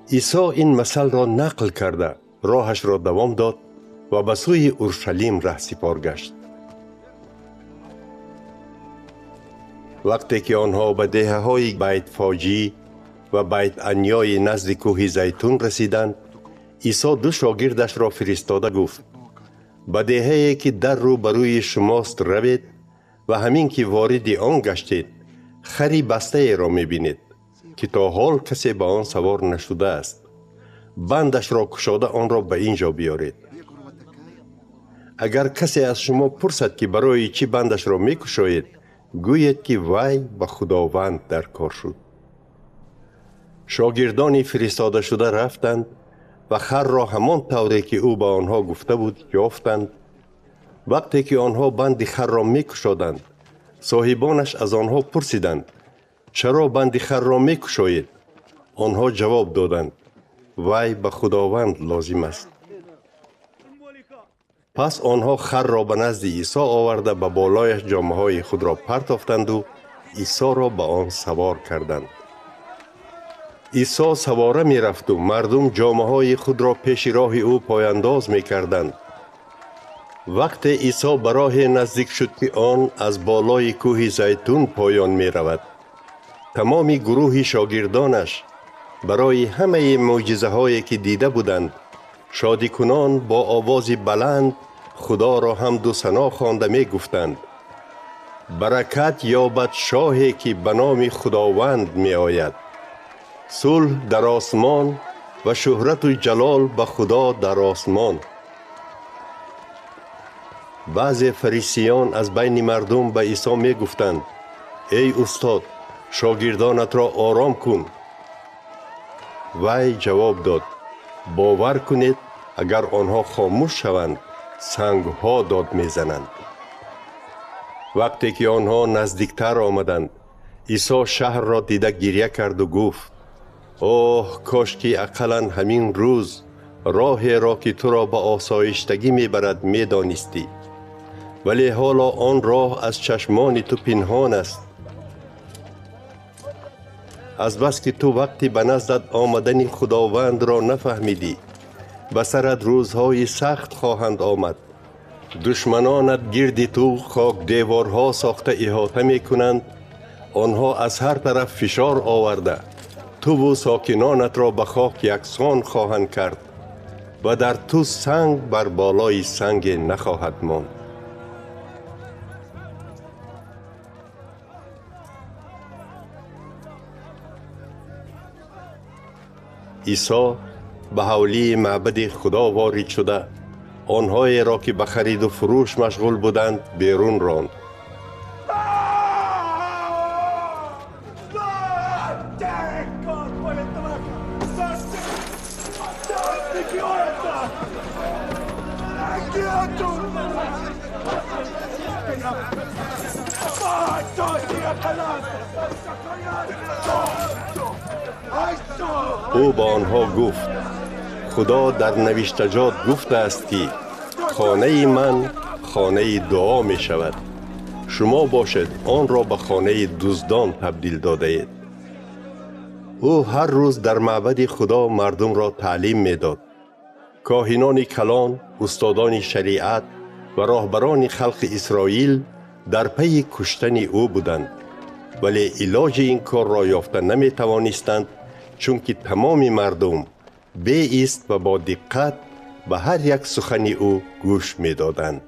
Исо ин масалро нақл карда, роҳашро давом дод ва ба сӯи Уршалим раҳсипор гашт. Вақте ки онҳо ба деҳаҳои Байтфоҷӣ ва Байтанёи назди кӯҳи Зайтун расиданд, Исо ду шогирдашро фиристода гуфт: ба деҳае ки дар рӯ ба рӯи шумост равед ва ҳамин ки вориди он гаштед, хари бастаеро мебинед, ки то ҳол касе ба он савор нашудааст. Бандашро кушода онро ба ин ҷо биёред. Агар касе аз шумо пурсад, ки барои чӣ бандашро мекушоед, гӯед, ки вай ба Худованд дар кор шуд. Шогирдони фиристодашуда рафтанд ва харро ҳамон тавре, ки ӯ ба онҳо гуфта буд, ёфтанд. Вақте ки онҳо банди харро мекушоданд, соҳибонаш аз онҳо пурсиданд: чаро банди харро мекушоед? Онҳо ҷавоб доданд: вай ба Худованд лозим аст. Пас онҳо харро ба назди Исо оварда, ба болояш ҷомаҳои худро партофтанду Исоро ба он савор карданд. Исо савора мерафту мардум ҷомаҳои худро пеши роҳи ӯ пояндоз мекарданд. Вақте Исо ба роҳе наздик шуд, ки он аз болои кӯҳи Зайтун поён меравад, тамоми гурӯҳи шогирдонаш барои ҳамаи мӯъҷизаҳое, ки дида буданд, шодикунон бо овози баланд Худоро ҳамду сано хонда мегуфтанд: баракат ёбад шоҳе, ки ба номи Худованд меояд. Сулҳ дар осмон ва шӯҳрату ҷалол ба Худо дар осмон. Баъзе фарисиён аз байни мардум ба Исо мегуфтанд: эй устод, шогирдонатро ором кун. Вай ҷавоб дод: бовар кунед, агар онҳо хомӯш шаванд, сангҳо дод мезананд. Вақте ки онҳо наздиктар омаданд, Исо шаҳрро дида гиря карду гуфт: оҳ, кош ки ақаллан ҳамин рӯз роҳеро, ки туро ба осоиштагӣ мебарад, медонистӣ. Вале ҳоло он роҳ аз чашмони ту пинҳон аст. Азбаски ту вақти ба наздат омадани Худовандро нафаҳмидӣ, ба сарат рӯзҳои сахт хоҳанд омад. Душманонат гирди ту хокдеворҳо сохта иҳота мекунанд. Онҳо аз ҳар тараф фишор оварда, туву сокинонатро ба хок яксон хоҳанд кард ва дар ту санг бар болои санге нахоҳад монд. Исо ба ҳавлии маъбади Худо ворид шуда, онҳоеро, ки ба хариду фурӯш машғул буданд, берун ронд. Ӯ ба онҳо гуфт: Худо дар навиштаҷот гуфтааст, ки хонаи ман хонаи дуо мешавад. Шумо бошед онро ба хонаи дуздон табдил додаед. Ӯ ҳар рӯз дар маъбади Худо мардумро таълим медод. Коҳинони калон, устодони шариат ва роҳбарони халқи Исроил дар пайи куштани ӯ буданд, вале илоҷи ин корро ёфта наметавонистанд, чунки тамоми мардум беист ва бо диққат ба ҳар як сухани ӯ гӯш медоданд.